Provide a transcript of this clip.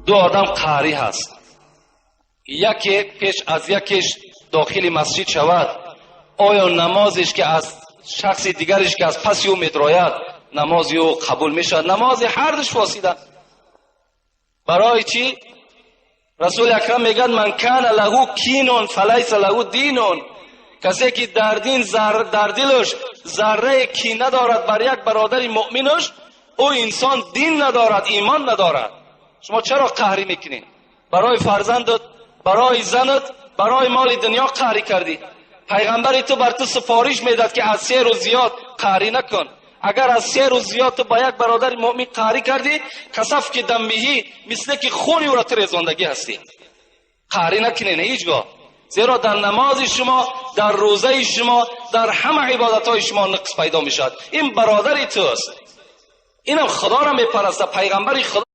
Ду одам қаҳрӣ ҳаст, яке пеш аз якеш дохили масҷид шавад, оё намозеш ки аз шахси дигареш ки аз паси ӯ медрояд, намози ӯ қабул мешавад? Намози ҳардуш фосида. Барои чӣ? Расули акрам мегӯяд: ман кана лаҳу кинун фалайса лаҳу динун. Касе ки дар дин дар дилаш заррае кина дорад бар як бародари муъминаш, ӯ инсон дин надорад, имон надорад. Шумо чаро қаҳрӣ мекунед? Барои фарзандат, барои занат, барои моли дунё қаҳрӣ кардӣ. Пайғамбари ту бар ту супориш медад, ки аз 3 рӯз зиёд қаҳрӣ накун. Агар аз 3 рӯз зиёд ту ба як бародари муъмин қаҳрӣ кардӣ, касафки даммиҳӣ, мисле ки хуни ӯро ту резондагӣ ҳастӣ. Қаҳрӣ накунед ҳеҷ гоҳ, зеро дар намози шумо, дар рӯзаи шумо, дар ҳама ибодатҳои шумо нуқс пайдо мешавад. Ин бародари туст, инам худоро мепарастад, пайғамбари худо.